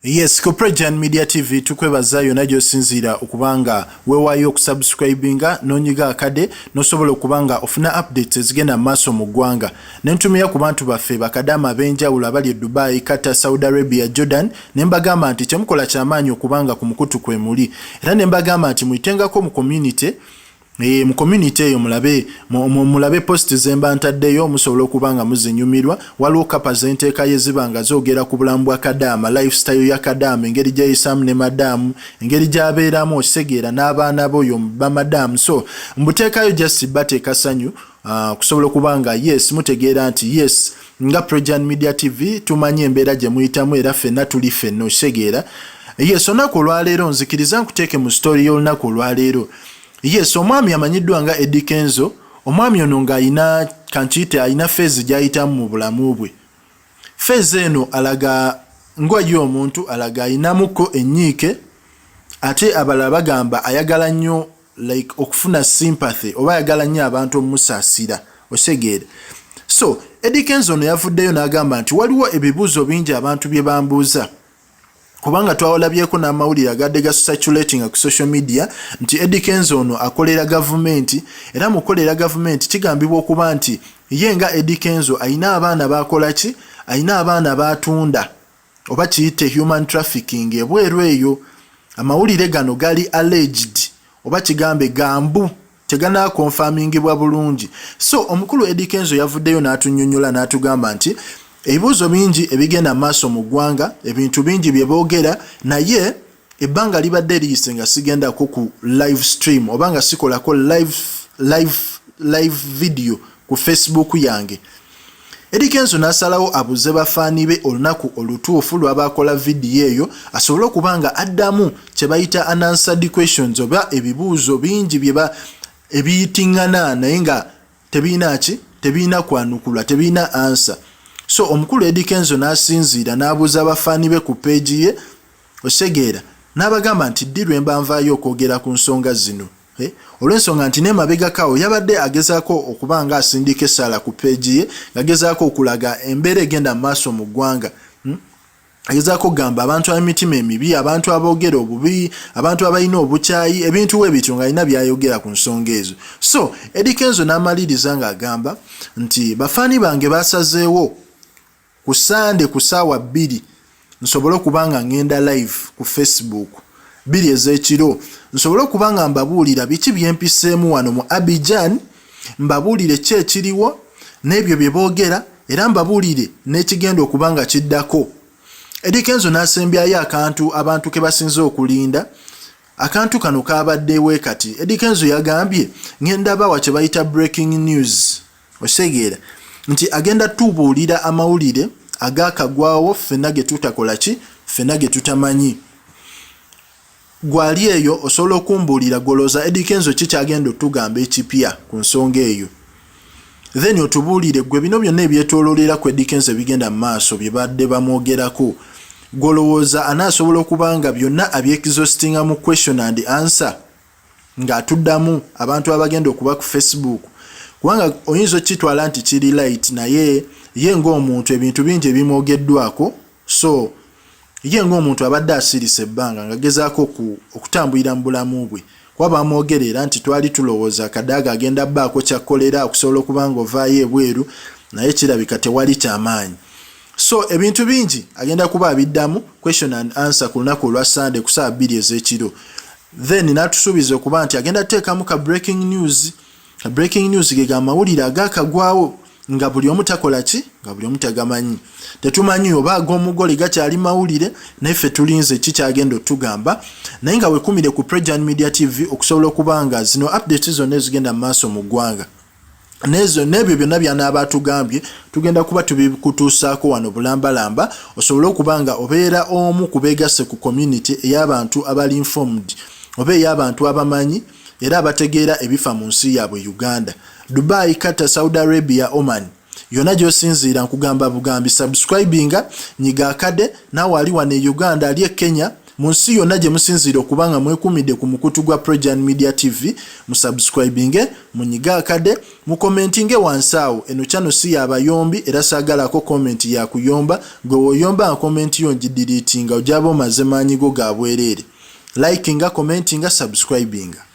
Yes, ku Prejan Media TV tukwebaza yonna gy'osinziira okuba nga weewaayo okusubscribinga n'onyiga akade n'osobola okuba nga ofuna updates ezigenda mu maaso mu ggwanga. Ne ntumira ku bantu baffe bakadaama ab'enjawulo abali e Dubai, Qatar, Saudi Arabia, Jordan ne mbagamba nti kyemukola kyamaanyi okuba nga ku mukutu kwe muli era ne mbagamba nti muyitengako mu community. Mu community eyo mulabe mulabe post zemba ntaddeyo, musobola okuba nga muzinyumirwa. Waliwo kapa zenteekayo eziba nga zoogera ku bulamu bwa kadaama, lifestyle ya kadaama, engeri gyeyisaamu ne madaamu, engeri gy'abeeramu, okitegeera, n'abaana be oyo bamadaamu. So mbuteekayo just bateeka sanyu kusobola okuba nga yes mutegeera nti yes, nga Prejan Media TV tumanyi embeera gye muyitamu era ffenna tuli ffenna, okitegeera. Yes, olunaku olwaleero nzikiriza nkuteeke mu story y'olunaku olwaleero. Yes, omwami amanyiddwa nga Eddy Kenzo, omwami ono ng'ayina kankiyite alina phase gy'ayitamu mu bulamu bwe. Phase eno alaga nga ye omuntu alaga ayinamuko ennyiike, ate abalala bagamba ayagala nnyo like okufuna sympathy oba ayagala nnyo abantu omusaasira, okitegeera. So Eddy Kenzo ono yavuddeyo n'agamba nti waliwo ebibuuzo bingi abantu bye bambuuza, kubanga twawalabyeko n'amawulire agadde ga circulating ku social media nti Eddy Kenzo ono akolera gavumenti, era mukolera gavumenti kigambibwa okuba nti ye nga Eddy Kenzo ayina abaana bakola ki, ayina abaana batunda oba kiyite human trafficking ebweru eyo. Amawulire gano gali alleged oba kigambe gambu teganakonfamingibwa bulungi. So omukulu Eddy Kenzo yavuddeyo n'atunnyonnyola n'atugamba nti ebibuuzo bingi ebigenda maaso mu ggwanga, ebintu bingi bye boogera, naye ebbanga libadde liyise nga sigendako ku live stream oba nga sikolako live video ku Facebook yange. Eddy Kenzo n'asalawo abuze bafaani be olunaku olutuufu lw'abaakola vidiyo eyo asobole okuba nga addamu kye bayita unanswered questions oba ebibuuzo bingi bye ebiyitiŋŋana naye nga tebirina ki, tebirina kwanukulwa, tebirina answer. So omukulu Eddy Kenzo n'asinziira n'abuuza abafaani be ku page ye, okitegeera, n'abagamba nti ddi lwe mba nvaayo okwogera ku nsonga zino, olw'ensonga nti n'emabegako yabadde agezaako okuba nga asindika essaala ku page ye, ng'agezaako okulaga embeera egenda mu maaso mu ggwanga, Agezaako okugamba abantu ab'emitima emibi, abantu aboogera obubi, abantu abalina obukyayi, ebintu we bityo ng'alina by'ayogera ku nsonga ezo. So Eddy Kenzo n'amaliriza ng'agamba nti bafaani bange baasazeewo ku Sande ku ssaawa 2 nsobole okuba nga ŋŋenda live ku Facebook, 2 ez'ekiro, nsobole okuba nga mbabuulira biki bye mpiseemu wano mu Abidjan, mbabuulire ki ekiriwo n'ebyo bye boogera, era mbabuulire n'ekigenda okuba nga kiddako. Eddy Kenzo n'asembyayo akantu abantu ke basinze okulinda. Akantu kano kabaddewe kati Eddy Kenzo yagambye ŋŋenda bawa kye bayita breaking news, okitegeera, nti agenda tubuulira amawulire agakagwawo ffenna ge tutakola ki, ffenna ge tutamanyi. Gwali eyo osobola okumbuulira gw'olowooza Eddy Kenzo ki kyagenda otugamba ekipya ku nsonga eyo, then otubuulire gwe bino byonna ebyetooloolera ku Eddy Kenzo ebigenda mu maaso bye badde bamwogerako, gw'olowooza anaasobola okuba nga byonna abyexhaustinga mu question and answer ng'atuddamu abantu abagenda okuba ku Facebook, kubanga oyinza okukitwala nti kiri light, naye ye ng'omuntu ebintu bingi ebimwogeddwako. So ye ng'omuntu abadde asirise ebbanga ng'agezaako okutambulira mu bulamu bwe, kuba bamwogerera nti twali tulowooza Kadaaga agenda bbaako kyakkolera okusobola okuba nga ovaayo ebweru, naye kirabika tewali kyamaanyi. So ebintu bingi agenda kuba abiddamu question and answer ku lunaku olwa Sande ku ssaawa 2 ez'ekiro. Then n'atusuubiza okuba nti agenda kuteekamu ka breaking news. Ka breaking news ge gamawulire agakagwawo nga buli omu takola ki, nga buli omu tagamanyi. Tetumanyi oba ag'omugole gakyali mawulire, naye ffe tulinze ki kyagenda otugamba. Naye nga wekumire ku Prejan Media TV okusobola okuba nga zino updates zonna ezigenda mu maaso mu ggwanga nezo n'ebyo byonna by'anaaba atugambye tugenda kuba tubikutuusaako wano bulambalamba, osobole okuba nga obeera omu ku beegasse ku community ey'abantu abali informed oba ey'abantu abamanyi era abategeera ebifa mu nsi yaabwe Uganda. Dubai, Qatar, Saudi Arabia, Oman, yonna gy'osinziira nkugamba bugambi subscribinga, nyiga akade. Naawe ali wano e Uganda, ali e Kenya, Mu nsi yonna gye musinziira okuba nga mwekuumidde ku mukutu gwa Projan Media TV, musubscribinge, munyige akade, mukomentinge wansi awo. Eno channel si ya bayombi era saagalako comment ya kuyomba. Gwe woyomba nga comment yo ngidiriitinga, ojaba omaze maanyi go ga bwereere. Likinga, commentinga, subscribinga.